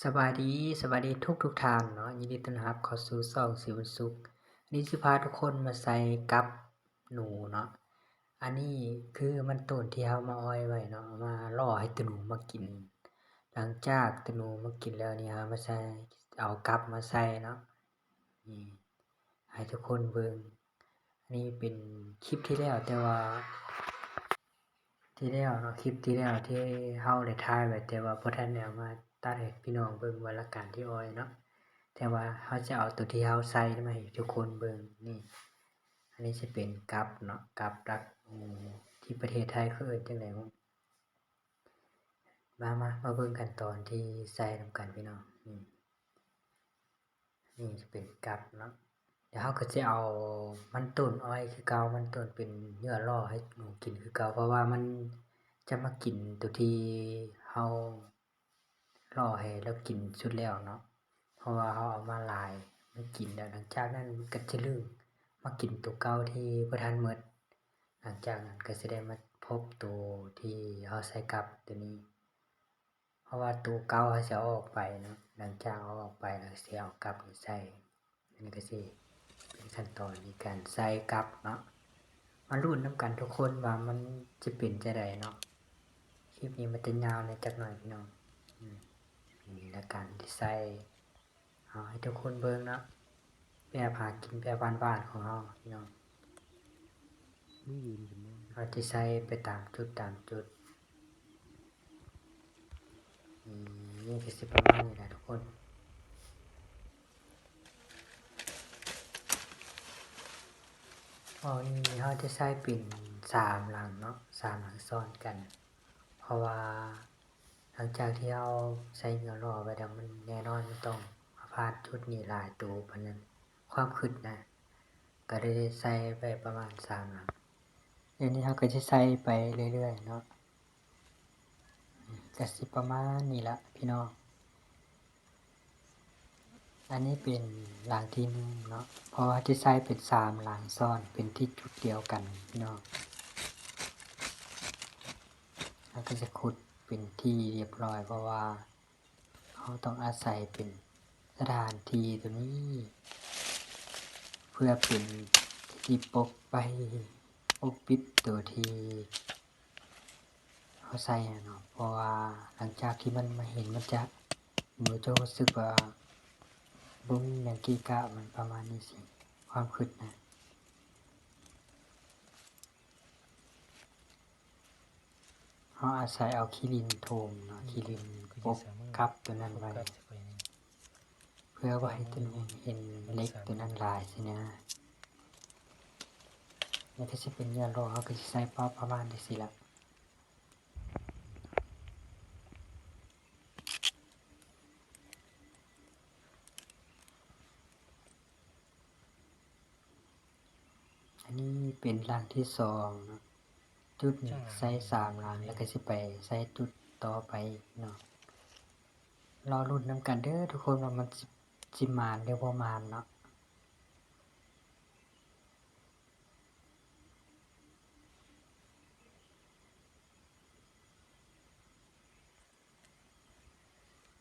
ສະບາຍດີ, ສະບາຍດີທຸກໆທ່ານເນາະ, ຍິນດີຕ້ອນຮັບເຂົ້າສູ່ຊ່ອງສີບຸນສຸກ. ນີ້ຊິພາທຸກຄົນມາໃສ່ກັບໜູເນາະ. ອັນນີ້ຄືມັນຕົ້ນທີ່ເຮົາມາອອຍໄວ້ເນາະ, ເອົາມາລໍໃຫ້ໂຕໜູມາກິນ. ຫຼັງຈາກໂຕໜູມາກິນແລ້ວນີ້ ເຮົາມາໃສ່ ເອົາກັບມາໃສ່ເນາະ. ນີ້ ໃຫ້ທຸກຄົນເບິ່ງ. ອັນນີ້ເປັນຄລິບທີ່ແລ້ວ ແຕ່ວ່າ ທີ່ແລ້ວເນາະ, ຄລິບທີ່ແລ້ວທີ່ເຮົາໄດ້ຖ່າຍໄວ້ ແຕ່ວ່າບໍ່ທັນໄດ້ເອົາມາຕັດໃຫ້ພີ່ນ້ອງເບິ່ງວ່າຫຼັກການທີ່ອອຍເນາະ. ແຕ່ວ່າເຮົາຈະເອົາໂຕທີ່ເຮົາໃສ່ມາໃຫ້ທຸກຄົນເບິ່ງ. ນີ້ ອັນນີ້ຈະເປັນກັບເນາະ, ກັບດັກໝູ ທີ່ປະເທດໄທເຂົາເອີ້ນຈັ່ງໃດບໍ? ມາ ມາ ມາເບິ່ງຂັ້ນຕອນທີ່ໃສ່ນຳກັນພີ່ນ້ອງ. ນີ້ ນີ້ຈະເປັນກັບເນາະ. ແລ້ວເຮົາກໍຈະເອົາມັນຕົ້ນອອຍຄືເກົ່າ, ມັນຕົ້ນເປັນເຫຍື່ອລໍໃຫ້ໜູກິນຄືເກົ່າ, ເພາະວ່າມັນຈະມາກິນໂຕທີ່ເຮົາລໍໃຫ້ລາວກິນສຸດແລ້ວເນາະ. ເພາະວ່າເຮົາເອົາມາຫຼາຍ ມັນກິນແລ້ວ ຫຼັງຈາກນັ້ນມັນກໍຈະລຶ້ງມາກິນໂຕເກົ່າທີ່ບໍ່ທັນໝົດ. ຫຼັງຈາກນັ້ນກໍຊິໄດ້ມາພົບໂຕທີ່ເຮົາໃສ່ກັບໂຕນີ້. ເພາະວ່າໂຕເກົ່າເຮົາຊິເອົາອອກໄປເນາະ, ຫຼັງຈາກເອົາອອກໄປແລ້ວຊິເອົາກັບມາໃສ່. ອັນນີ້ກໍຊິເປັນຂັ້ນຕອນໃນການໃສ່ກັບເນາະ. ມາລຸ້ນນຳກັນທຸກຄົນວ່າມັນຈະເປັນຈັ່ງໃດເນາະ. ຄລິບນີ້ມັນຈະຍາວແດ່ຈັກໜ້ອຍພີ່ນ້ອງ. ອືມ ນີ້ລະການທີ່ໃສ່ ເອົາໃຫ້ທຸກຄົນເບິ່ງເນາະ, ແບບຫາກິນແບບບ້ານໆຂອງເຮົາພີ່ນ້ອງ. ເຮົາຈະໃສ່ໄປຕາມຈຸດຕາມຈຸດ. ນີ້ ນີ້ກໍຊິປະມານນີ້ແຫຼະທຸກຄົນ. ເວົ້ານີ້ເຮົາຈະໃສ່ເປັນສາມຫຼັງເນາະ, ສາມຫຼັງຊ້ອນກັນ. ເພາະວ່າຫຼັງຈາກທີ່ເຮົາໃສ່ເຫຍື່ອລໍໄວ້ແລ້ວ ມັນແນ່ນອນມັນຕ້ອງມາຜ່ານຈຸດນີ້ຫຼາຍໂຕປານນັ້ນ, ຄວາມຄິດນະ. ກໍເລີຍໄດ້ໃສ່ໄປປະມານສາມຫຼັງ. ດຽວນີ້ເຮົາກໍຈະໃສ່ໄປເລື້ອຍໆເນາະ, ກໍຊິປະມານນີ້ລະພີ່ນ້ອງ. ອັນນີ້ເປັນຫຼັງທີໜຶ່ງເນາະ, ເພາະວ່າຈະໃສ່ເປັນສາມຫຼັງຊ້ອນ ເປັນທີ່ຈຸດດຽວກັນພີ່ນ້ອງ. ເຮົາກໍຈະຂຸດເປັນທີ່ຮຽບຮ້ອຍ ເພາະວ່າ ເຮົາຕ້ອງອາໄສເປັນສະຖານທີ່ໂຕນີ້ ເພື່ອເປັນທີ່ປົກໄປ ປົກປິດໂຕທີ່ເຮົາໃສ່ຫັ້ນເນາະ. ເພາະວ່າຫຼັງຈາກທີ່ມັນມາເຫັນ ມັນຈະ ໜູຈະຮູ້ສຶກວ່າບໍ່ມີຫຍັງເກະກະ ມັນປະມານນີ້ຊິ ຄວາມຄິດນະ. ເຮົາອາໄສເອົາຂີ້ດິນຖົມເນາະ, ຂີ້ດິນປົກກັບໂຕນັ້ນໄວ້ ເພື່ອບໍ່ໃຫ້ໂຕໜູເຫັນເຫຼັກໂຕນັ້ນຫຼາຍຊີ້ນະ. ແລ້ວກໍຊິເປັນເຫຍື່ອລໍ, ເຮົາກໍຊິໃສ່ປະ ປະມານຈັ່ງຊີ້ລະ. ອັນນີ້ເປັນຫຼັງທີສອງເນາະ, ຈຸດນີ້ໃສ່ສາມຫຼັງ ແລ້ວກໍຊິໄປໃສ່ຈຸດຕໍ່ໄປເນາະ. ລໍລຸ້ນນຳກັນເດີທຸກຄົນວ່າມັນຊິ ຊິໝານຫຼືບໍ່ໝານເນາະ.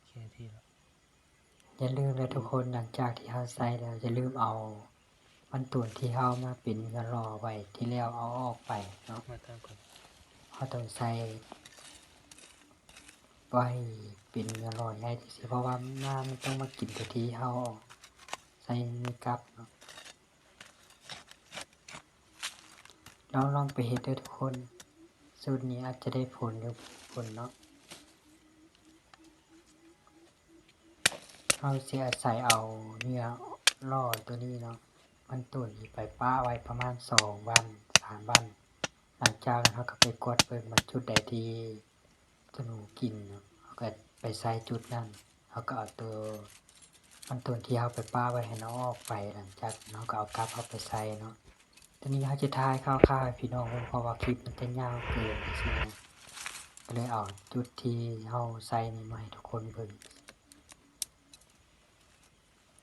ໂອເຄ ທີ່ລະ ຢ່າລືມເດີທຸກຄົນ, ຫຼັງຈາກທີ່ເຮົາໃສ່ແລ້ວ ຢ່າລືມເອົາມັນໂຕນທີ່ເຮົາມາເປັນເຫຍື່ອລໍໄວ້ທີ່ແລ້ວເອົາອອກໄປເນາະ. ເຮົາຕ້ອງໃສ່ ບໍ່ໃຫ້ເປັນເຫຍື່ອລໍໃຫຍ່ຈັ່ງຊີ້ ເພາະວ່າມາ ມັນຕ້ອງມາກິນໂຕທີ່ເຮົາໃສ່ໃນກັບເນາະ. ລອງ ລອງໄປເຮັດເດີທຸກຄົນ, ສູດນີ້ອາດຈະໄດ້ຜົນຢູ່ ຜົນເນາະ. ເຮົາຊິອາໄສເອົາເຫຍື່ອລໍໂຕນີ້ເນາະ, ມັນໂຕນນີ້ໄປປະໄວ້ປະມານສອງວັນ ສາມວັນ. ຫຼັງຈາກນັ້ນເຮົາກໍໄປກວດເບິ່ງວ່າຈຸດໃດທີ່ ໂຕໜູກິນເນາະ, ເຮົາກໍໄປໃສ່ຈຸດນັ້ນ, ເຮົາກໍເອົາໂຕ ມັນໂຕນທີ່ເຮົາໄປປະໄວ້ຫັ້ນເອົາອອກໄປ, ຫຼັງຈາກນັ້ນເຮົາກໍເອົາກັບເຮົາໄປໃສ່ເນາະ. ຕອນນີ້ເຮົາຈະຖ່າຍຄ່າວໆໃຫ້ພີ່ນ້ອງເບິ່ງ ເພາະວ່າຄລິບມັນຈະຍາວເກີນຊີ້ນະ, ກໍເລີຍເອົາຈຸດທີ່ເຮົາໃສ່ນີ້ມາໃຫ້ທຸກຄົນເບິ່ງ.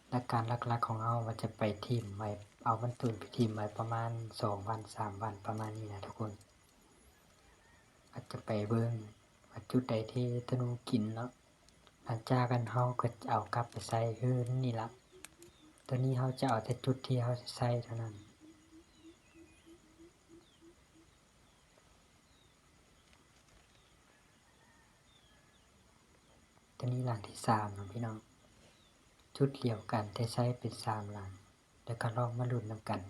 ຫຼັກການຫຼັກໆຂອງເຮົາວ່າຈະໄປຖິ້ມໄວ້ ເອົາມັນໂຕນໄປຖິ້ມໄວ້ປະມານສອງວັນ ສາມວັນ ປະມານນີ້ນະທຸກຄົນ. ອາດຈະໄປເບິ່ງວ່າຈຸດໃດທີ່ໂຕໜູກິນເນາະ, ຫຼັງຈາກນັ້ນເຮົາກໍເອົາກັບໄປໃສ່ຄືນນີ້ລະ. ໂຕນີ້ເຮົາຈະເອົາແຕ່ຈຸດທີ່ເຮົາຈະໃສ່ເທົ່ານັ້ນ. ໂຕນີ້ຫຼັງທີສາມເນາະພີ່ນ້ອງ, ຈຸດດຽວກັນແຕ່ໃຊ້ເປັນສາມຫຼັງ. ແລ້ວກໍລອງມາລຸ້ນນຳກັນ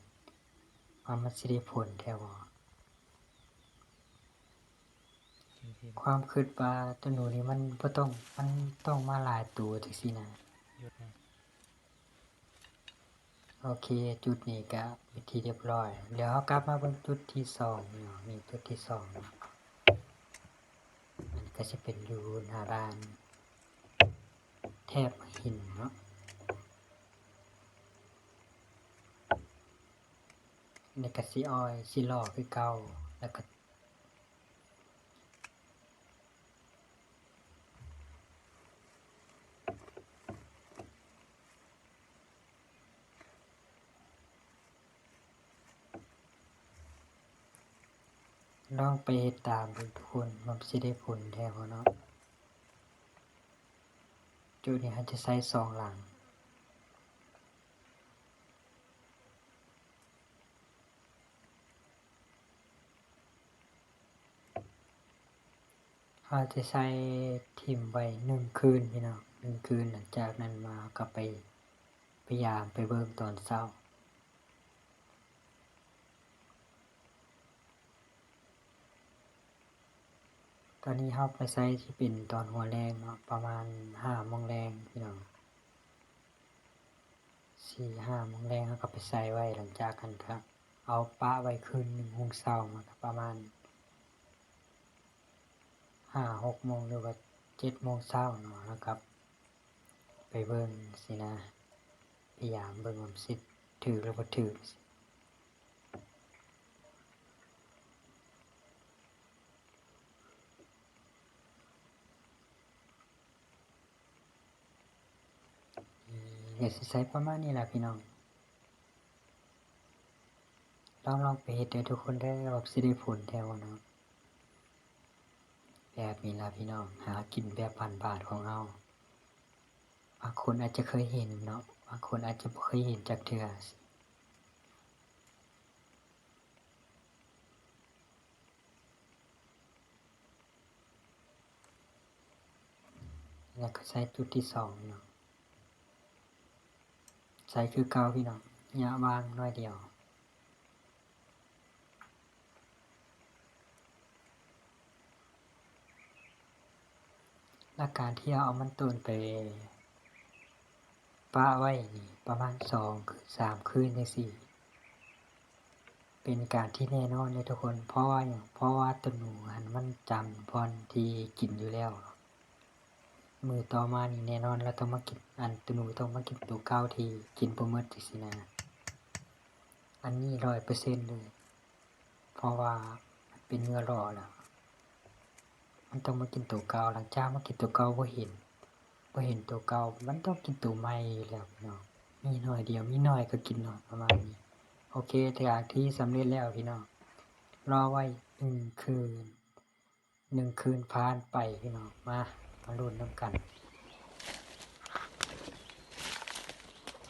ວ່າມັນຊິໄດ້ຜົນແທ້ບໍ່. ຄວາມຄິດວ່າໂຕໜູນີ້ມັນບໍ່ຕ້ອງ ມັນຕ້ອງມາຫຼາຍໂຕຈັ່ງຊີ້ນະ. ໂອເຄ ຈຸດນີ້ກໍເປັນທີ່ຮຽບຮ້ອຍ. ດຽວເຮົາກັບມາເບິ່ງຈຸດທີສອງເນາະ, ນີ້ຈຸດທີສອງເນາະ. ອັນນີ້ກໍຊິເປັນຢູ່ໜ້າດ້ານແຖບຫີນເນາະ. ອັນນີ້ກໍຊິອ້ອຍ ຊິຫຼໍ່ຄືເກົ່າ ແລ້ວກໍ ລອງໄປເຮັດຕາມເບິ່ງທຸກຄົນ ວ່າມັນຊິໄດ້ຜົນແທ້ບໍ່ເນາະ. ຈຸດນີ້ເຮົາຈະໃຊ້ສອງຫຼັງ. ເຮົາຈະໃສ່ຖິ້ມໄວ້ໜຶ່ງຄືນພີ່ນ້ອງ, ໜຶ່ງຄືນ. ຫຼັງຈາກນັ້ນມາເຮົາກໍໄປ ພະຍາຍາມໄປເບິ່ງຕອນເຊົ້າ. ຕອນນີ້ເຮົາໄປໃສ່ຊິເປັນຕອນຫົວແລງເນາະ, ປະມານຫ້າໂມງແລງພີ່ນ້ອງ. ສີ່ຫ້າໂມງແລງເຮົາກໍໄປໃສ່ໄວ້. ຫຼັງຈາກນັ້ນກໍເອົາປະໄວ້ຄືນໜຶ່ງ, ຮຸ່ງເຊົ້າມາກໍປະມານຫ້າຫົກໂມງ ຫຼືວ່າເຈັດໂມງເຊົ້າເນາະ, ເຮົາກໍໄປເບິ່ງຊີ້ນະ, ພະຍາຍາມເບິ່ງວ່າມັນຊິຖືກຫຼືບໍ່ຖືກ. ກໍຊິໃຊ້ປະມານນີ້ລະພີ່ນ້ອງ. ລອງ ລອງໄປເຮັດເດີທຸກຄົນເດີ ວ່າຊິໄດ້ຜົນແທ້ບໍ່ເນາະ. ແບບນີ້ລະພີ່ນ້ອງ, ຫາກິນແບບບ້ານໆຂອງເຮົາ. ບາງຄົນອາດຈະເຄີຍເຫັນເນາະ, ບາງຄົນອາດຈະບໍ່ເຄີຍເຫັນຈັກເທື່ອ. ແລ້ວກໍໃສ່ຈຸດທີສອງເນາະ, ໃສ່ຄືເກົ່າພີ່ນ້ອງ, ຍະຫວ່າງໜ້ອຍດຽວ. ແລ້ວການທີ່ເຮົາເອົາມັນໂຕນໄປປະໄວ້ນີ້ປະມານສອງຄືນ ສາມຄືນຈັ່ງຊີ້ ເປັນການທີ່ແນ່ນອນເດ້ທຸກຄົນ. ເພາະວ່າຫຍັງ? ເພາະວ່າໂຕໜູຫັ້ນມັນຈຳບ່ອນທີ່ກິນຢູ່ແລ້ວ. ມື້ຕໍ່ມານີ້ແນ່ນອນລາວຕ້ອງມາກິນ, ອັນ ໂຕໜູຕ້ອງມາກິນໂຕເກົ່າທີ່ກິນບໍ່ໝົດຈັ່ງຊີ້ນະ. ອັນນີ້ຮ້ອຍເປີເຊັນເລີຍ. ເພາະວ່າມັນເປັນເຫຍື່ອຫຼໍ່ແລ້ວ ມັນຕ້ອງມາກິນໂຕເກົ່າ. ຫຼັງຈາກມາກິນໂຕເກົ່າບໍ່ເຫັນ, ບໍ່ເຫັນໂຕເກົ່າ, ມັນຕ້ອງກິນໂຕໃໝ່ຢູ່ແລ້ວພີ່ນ້ອງ. ມີໜ້ອຍດຽວ, ມີໜ້ອຍກໍກິນໜ້ອຍ ປະມານນີ້. ໂອເຄ, ຈາກທີ່ສຳເລັດແລ້ວພີ່ນ້ອງ, ລໍໄວ້ໜຶ່ງຄືນ. ໜຶ່ງຄືນຜ່ານໄປພີ່ນ້ອງ, ມາ ມາລຸ້ນນຳກັນ.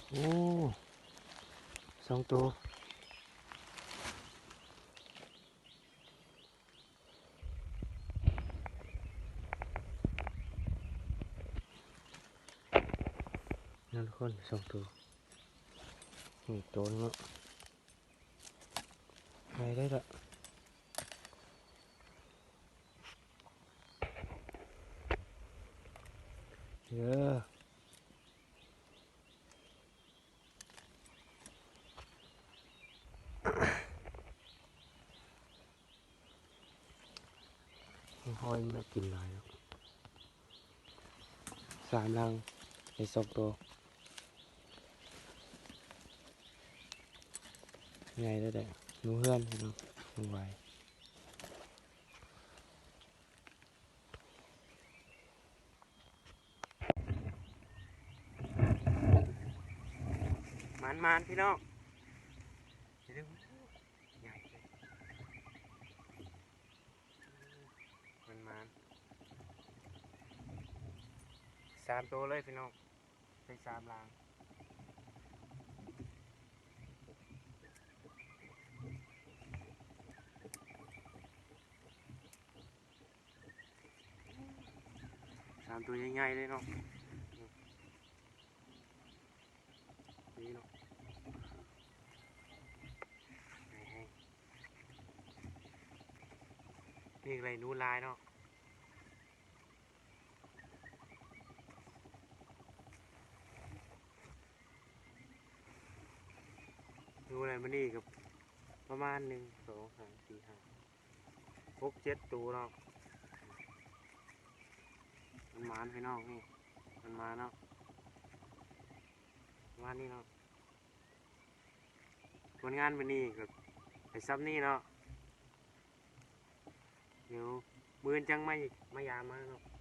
ໂອ້ ສອງໂຕນະທຸກຄົນ, ສອງໂຕ. ນີ້ໂຕໜຶ່ງເນາະ. ໄດ້ ໄດ້ລະ. ເອີ ຫ້ອຍມັນກິນຫຼາຍແລ້ວ. ສາມຫຼັງ ໄດ້ສອງໂຕ ໃຫຍ່ແລ້ວແຫຼະ. ໜູເຮືອນພີ່ນ້ອງ, ໜູໄວ. ໝານໆ ພີ່ນ້ອງ. ມັນມານ າມໂຕເລີຍພີ່ນ້ອງ ໄດ້ສາມລາງ ສາມໂຕໃຫຍ່ໆເລີຍເນາະ ນີ້ເນາະ ນີ້ໄດ້ໜູຫຼາຍເນາະ ໜູໄດ້ມື້ນີ້ກໍປະມານ ໜຶ່ງ ສອງ ສາມ ສີ່ ຫ້າ ຫົກ ເຈັດໂຕເນາະ ມັນໝານພີ່ນ້ອງ ນີ້ ມັນມາເນາະ ປະມານນີ້ເນາະ ຜົນງານມື້ນີ້ກໍໄດ້ສ່ຳນີ້ເນາະ ດຽວມື້ອື່ນຈັ່ງມາ ມາຢາມໃໝ່ເນາະ